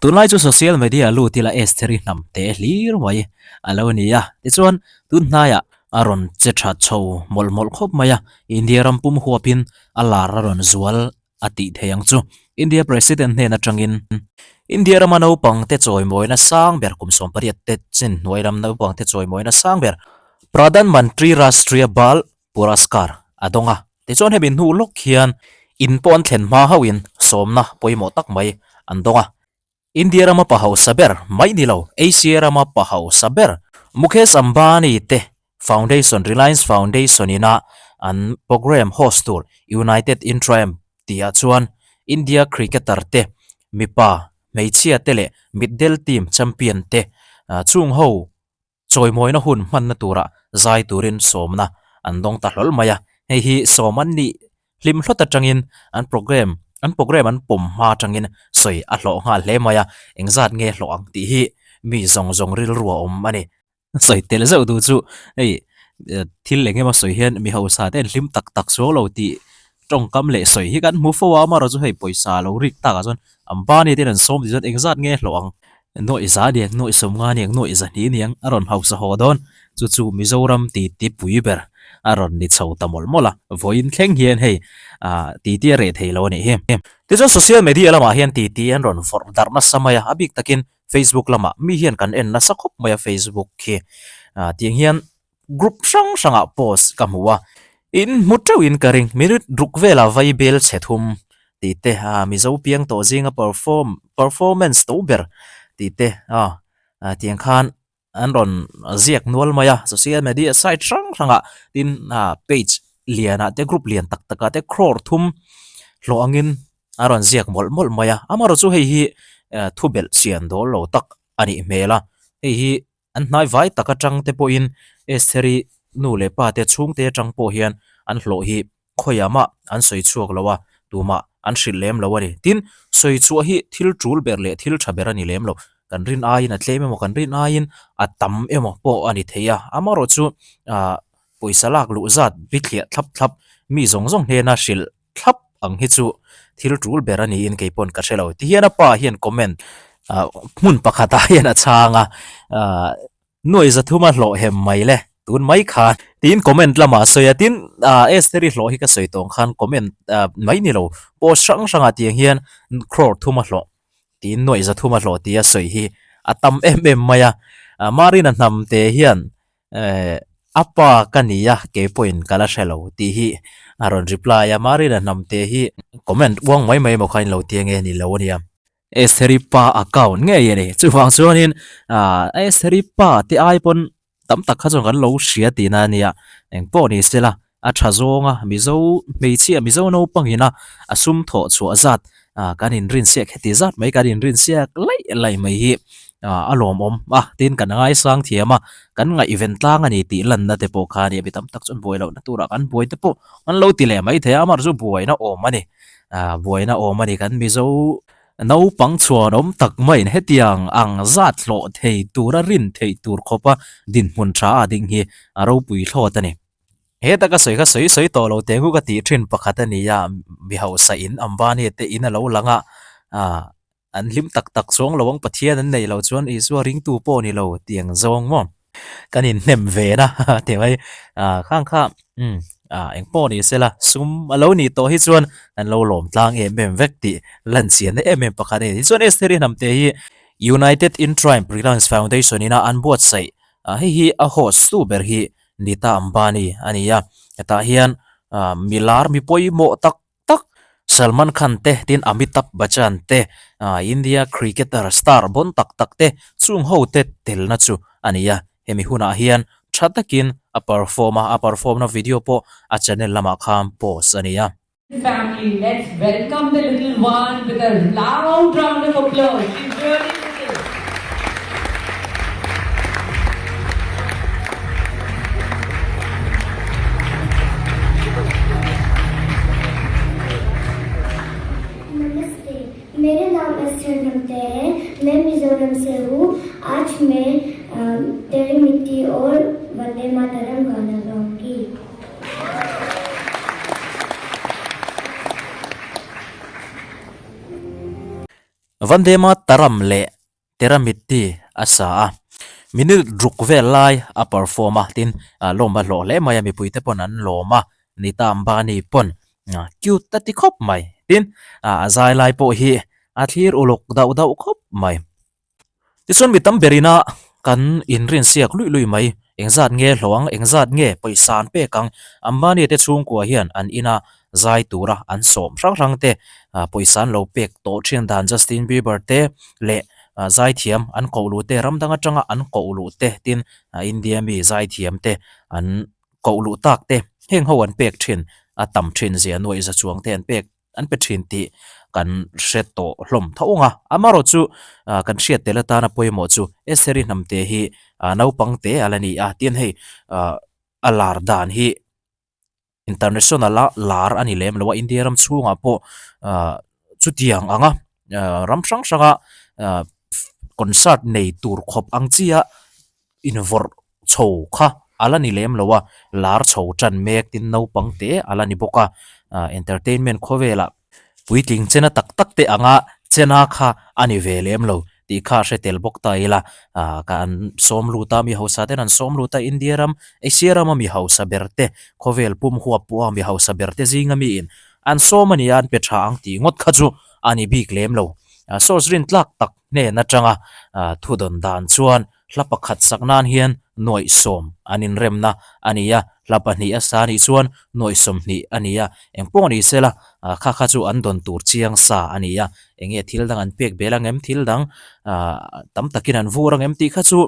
Tunlai chu social media lut ila Estheri hnam te hlir mai a lo ni a, tichuan tun hnaiah a rawn che tha chho mawlh mawlh khawp mai a, India ram pum huapin a lar a rawn zual a tih thei ang chu. India President hnen atangin India rama naupang te chawimawina sang ber kum 18 te chin hnuai lam naupang te chawimawina sang ber Pradhan Mantri Rashtriya Bal Puraskar a dawng a. Tichuan hemi hnu lawk hian in pawh an thlen hma hauhin sawmna pawimawh tak mai an dawng a. India rama pa hausa ber mai ni lo, Asia rama pa hausa ber Mukesh Ambani te Foundation, Reliance Foundation ina an programme host tur United in Triumph tihah chuan India cricketer te, mipa, hmeichhia te leh mitdel team champion te chung ho Chawimawina hun hmanna tura zai turin sawmna an dawng ta hlawl mai a, hei hi sawm an nih hlim hlawt atangin an programme an programme an pawm hma atangin sawi a hlawh nghal hle mai a, engzat nge hlawh ang tih hi mi zawng zawng rilru a awm a ni. Sawi tel zeuh duh chu hei thil eng emaw sawi hian mi hausa te an hlim tak tak suau lo tih tawngkam leh sawi hi kan hmu fo a, amaherawh chu hei pawisa lo rik takah chuan Ambani ten an sawm tih chuan engzat nge hlawh ang? Nuaih za niang, nuaih sawmnga niang, nuaih zahnih niang a rawn hausa haw dawn. Chu chu Mizoram titi pui ber a rawn ni chho ta mawlh mawlh a, vawiin thleng hian hei ah titi a reh thei lo a nih hi. Tichuan social media lamah hian titi an rawn vawrh darh nasa mai a, a bik takin Facebook lamah mi hian kan en nasa khawp mai a Facebook khi ah tiang hian Group hrang hrangah post ka hmu a, in hmu teuhin ka ring, minute ruk velah vai bel chhe thum tih te, ah Mizo piang tawh zinga perform performance to ber tih te ah tiang khan an rawn ziak nual mai a, social media site hrang hrangah tin ah page lianah te group lian tak takah te crore thum hlawh angin a rawn ziak mawlh mawlh mai a, amaherawhchu chu hei hi thubelh chian dawl lo tak a nih hmel a, hei hi. An hnai vai tak atang te pawhin Estheri nu leh pa te chhungte atang pawh hian an hlawh hi khawiah mah an sawi chhuak lo a, tumah an hrilh lem lo a ni. Tin, sawi chhuah hi thil tul ber leh thil tha ber a ni lem lo. Kan rin aiin a tlem emaw, kan rin aiin a tam emaw pawh a ni thei a. Amaherawh chu ah pawisa lak luh zat bithliah thlap thlap mi zawng zawng hnena hrilh thlap ang hi chu thil tul ber a niin kei pawn ka hre lo. Tihian a pa hian comment ah hmun pakhatah hian a chhang a, ah nuai zathuma hlawh hem mai le tun mai khan tiin comment lamah a sawi a, tin ah Estheri hlawh hi ka sawi tawng khan comment ah mai ni lo post hrang hrangah tiang hian crore thuma hlawh tiin nuai zathuma hlawh tia sawi hi a tam em em mai a, Marina hnam te hian Eh, a pa ka ni a, kei pawhin ka la hre lo tih hi a rawn reply a, Marina hnamte hi comment uang mai mai emaw kha in lo ti ange ni lo a nia. Estheri pa account ngei a ni, chuvang chuanin ah Estheri pa te ai pawn tam tak kha chuan kan lo hria tihna a nia, engpawh ni sela A tha zawnga Mizo hmeichhia Mizo naupangina a sum thawh chhuah zat kan inrinsiak heti zat mai kan inrinsiak laih laih mai hi a lawmawm a tin kan ngaisang thiam a kan ngaihven tlang a ni tih lanna te pawh kha a ni a mi tam tak chuan buai lohna turah kan buai te pawh an lo ti leh mai thei a amaherawhchu chu buaina awm a ni buaina awm a ni kan Mizo naupang chhuanawm tak maiin hetiang ang zat hlawh thei tura rin theih tur khawpa dinhmun tha a ding hi a ropui thlawt a ni. He taka sawi kha sawi sawi tawh lo teh ngu ka tih thin pakhat a ni a, mi hausa in Ambani te in a lo lang a, ah an hlim tak tak chuang lo ang Pathian an neih loh chuan Isua ringtu pawh ni lo tih ang zawng maw kan inhnem ve na tih mai ah khang kha umm ah eng pawh ni sela sum a lo nih tawh hi chuan an lo lawm tlang em em vek tih lan chianna em em pakhat a ni. Tichuan Estheri hnamte hi United in Triumph Reliance Foundation ina an buatsaih ah hei hi a host tu ber hi Nita Ambani a ni a, hetah hian mi lar mi pawimawh tak tak Salman Khan te tin Amitabh Bachchan te India cricketer star bawn tak tak te chung ho te telna chu a ni a, hemi hunah hian tha takin a perform a, a perform na video pawh a channel lamah khan post a ni a. Family, let's welcome the little one with a loud round of applause. She's really little. नमस्ते मेरा नाम Esther नमते है मैं मिजोरम से हूँ आज मैं तेरी मिट्टी और वंदे मातरम गाना गाऊंगी Vande Mataram leh Tera Mitti a sa a, minute ruk vel lai a perform a, tin lawm a hlawh hle mai a, mipuite pawn an lawm a, Nita Ambani pawn cute a ti khawp mai, tin a zai lai pawh hi a thlir uluk dauh dauh khawp mai. Tichuan mi tam berina kan inrinsiak luih luih mai, engzat nge hlawh ang, engzat nge pawisa an pek ang, Ambani te chhungkua hian an ina zai tura an sawm hrang hrang te pawisa an lo pek tawh thin dan Justin Bieber te leh zaithiam an koh luh te ram dang atanga an koh luh te tin India mi zaithiam te an koh luh tak te heng ho an pek thin a tam thin zia nuaih za chuang te an pek an pe thin tih kan hre tawh hlawm tho ang a. Amaherawh chu kan hriat tel atana pawimawh chu Estheri hnamte hi naupang te a la ni a tin hei a lar dan hi international a lar a ni lem lo a India ram chhungah pawh ah chutiang anga ah ram hrang hranga ah concert nei tur khawp ang chi a invawrh chho kha a la ni lem lo a lar chho tan mek tin naupang te a la ni bawk a ah entertainment khawvelah Puitling chena tak tak te anga chena kha a ni ve lem lo tih kha a hre tel bawk ta ila. Ahh ka an sawm lut a, mi hausa ten an sawm lut a, India ram, Asia rama mi hausa ber te, khawvel pum huap pawha mi hausa ber te zinga miin an sawm a nia an pe tha ang tih ngawt kha chu a ni bik lem lo. Source rintlak tak hnen atanga thudawn dan chuan Hla pakhat sak nan hian nuaih sawm an inremna a ni a, hla pahnih a sa nih chuan nuaih sawmhnih a ni a, eng pawh ni sela kha kha chu an dawn tur chiang sa a ni a, eng nge thil dang an pek bel ang em, thil dang tam takin an vur ang em tih kha chu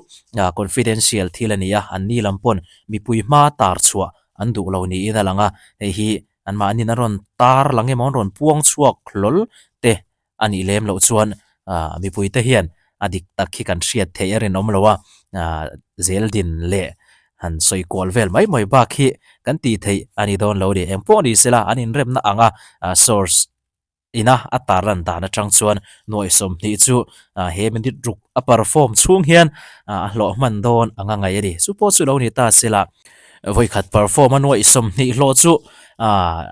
confidential thil a ni a, an ni lam pawn mipui hma tar chhuah an duh lo niin a lang a, hei hi anmahniin an rawn tar lang emaw an rawn puang chhuak hlawl te a nih lem loh chuan ah mipuite hian a dik tak hi kan hriat theih a rinawm lo a, ah zeldin leh han sawi kual vel mai mai bak hi kan tih theih a ni dawn lo a ni. Eng pawh ni sela an inremna anga ah source ina a tarlan dan atang chuan nuaih 20 chu ah he minute ruk a perform chhung hian ah a hlawh hman dawn anga ngaih a ni. Chu pawh chu lo ni ta sela vawikhat perform a nuaih 20 hlawh chu ah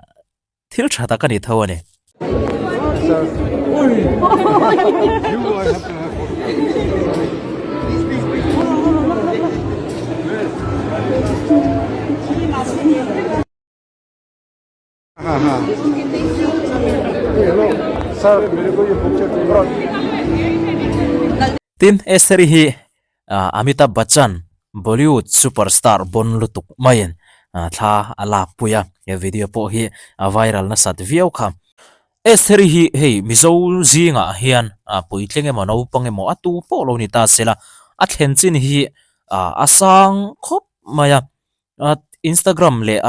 Thil tha tak a ni tho a ni. Tin, Estheri hi Amitabh Bachchan, Bollywood superstar bon lutuk maiin thla a lak pui a, he video pawh hi a viral nasat viau kha. Estheri hi hei Mizo zingah hian puitling emaw naupang emaw a tu pawh lo ni ta sela, a thlen chin hi a sang khawp mai a, Instagram leh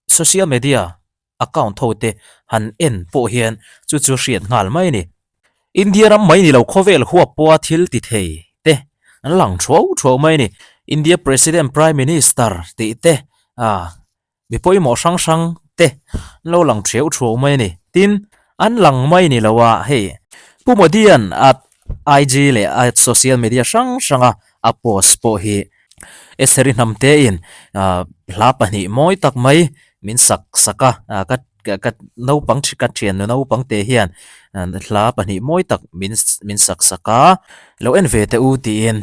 social media account ho te han en pawh hian chu chu hriat nghal mai a ni. India ram mai ni lo khawvel huap pawha thil ti thei te an lang thuau thuau mai a ni. India President, Prime Minister tih te ah mi pawimawh hrang hrang te an lo lang theu thuau mai a ni. Tin, an lang mai ni lo a hei Pu Modi-a'n a IG leh a social media hrang hranga a post pawh hi Estheri hnamtein hla pahnih mawi tak mai min sak sak a, ka ka naupang ka thian nu naupang te hian hla pahnih mawi tak min min sak sak a, lo en ve teh u tiin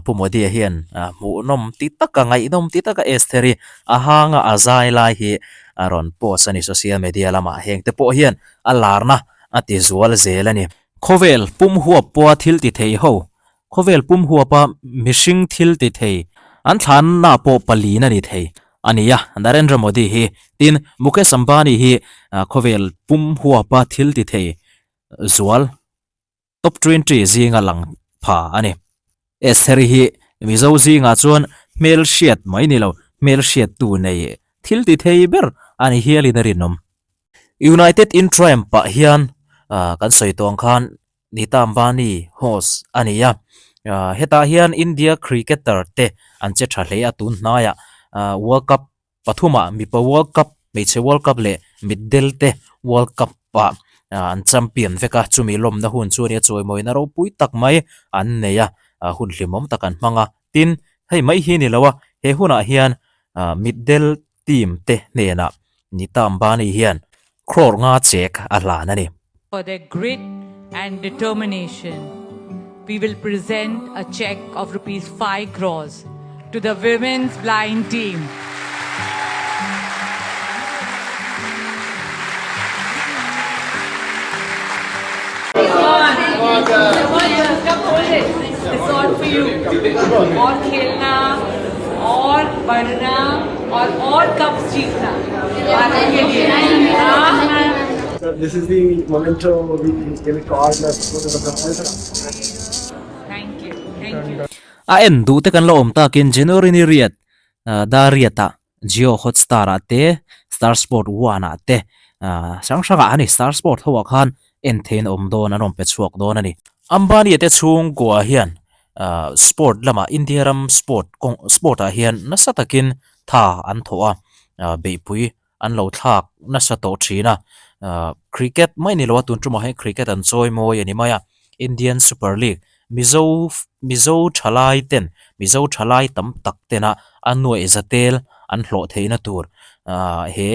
Pu Modi-a hian hmuhnawm ti taka ngaihnawm ti taka Estheri a hanga a zai lai hi a rawn post a ni social media lamah heng te pawh hian a larna a ti zual zel a ni. Khawvel pum huap pawha thil ti thei ho Khawvel pum huapa mihring thil ti thei an thlanna pawh palin a ni thei a ni a, Narendra Modi hi tin Mukesh Ambani hi khawvel pum huapa thil ti thei zual top 20 zinga lang pha a ni. Estheri hi Mizo zingah chuan hmelhriat mai ni lo, hmelhriattu nei thil ti thei ber a ni hialin a rinawm. United in Triumph-ah hian kan sawi tawng khan Nita Ambani host a ni a, hetah hian India cricketer te an che tha hle a tun hnaiah World Cup pathumah mipa World Cup, hmeichhe World Cup leh mitdel te World Cup ah an champion vek a, chumi lawmna hun chu a nia chawimawina ropui tak mai an nei a, hun hlimawm tak an hmang a, tin hei mai hi ni lo a, he hunah hian mitdel team te hnenah Nita Ambani hian crore nga chek a hlan a ni. For their grit. and determination, we will present a check of rupees 5 crores to the women's blind team. Come on, girls, come hold it. It's all for you. और खेलना और बढ़ना और और cups जीतना भारत के लिए हाँ So this is the memento we gave it to all the supporters of the Thank you. Thank you. A en duh te kan la awm takin January ni riat dar riatah Jio Hotstar ah te Star Sport One ah te hrang hrang ah a ni Star Sport ho ah khan en theihin a awm dawn an rawn pe chhuak dawn a ni. Ambani te chhungkua hian sport lamah India ram sport kawng sport ah hian nasa takin tha an thawh a beihpui an lo thlak nasa tawh thin a, cricket mai ni lo a tun tumah hian cricket an chawi mawi a ni mai a, Indian Super League Mizo Mizo thalai ten Mizo thalai tam tak tena a nuaih za tel an hlawh theihna tur he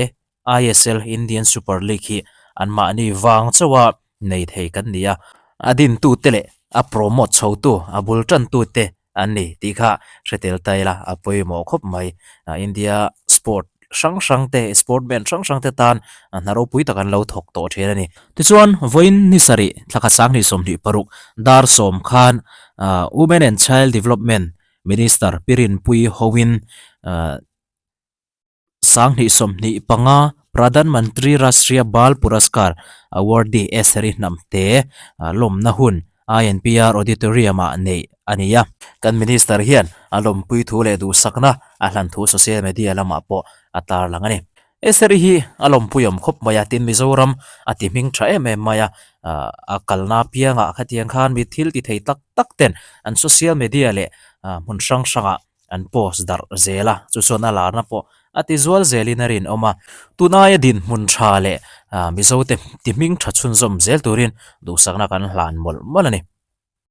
ISL Indian Super League hi anmahni vang chauh a nei thei kan ni a, a dintute leh a promote chhotu a bul tantute an ni tih kha hre tel ta ila a pawimawh khawp mai. India sport hrang hrang te sportman hrang hrang te tan hna ropui tak an lo thawk tawh thin a ni. Tichuan vawiin ni sarih thlakhat sanghnih 26 dar sawm khan Women and Child Development Minister Pi Rinpuii hoin 2025 Pradhan Mantri Rashtriya Bal Puraskar Awardee Eseri Hnamte lawmna hun INPR Auditorium ah neih a ni a. Kan Minister hian a lawmpui thu leh duhsakna a hlan thu social media lamah pawh a tarlang a ni. Eseri hi a lawmpui awm khawp mai a, tin Mizoram a ti hming tha em em mai a, a kalna apiangah khatiang khan mi thil ti thei tak tak ten an social media leh hmun hrang hrangah an post darh zel a, chu chuan a larna pawh a ti zual zelin a rinawm a. Tun aia dinhmun tha leh Mizote ti hming tha chhunzawm zel turin duhsakna kan hlan mawlh mawlh a ni.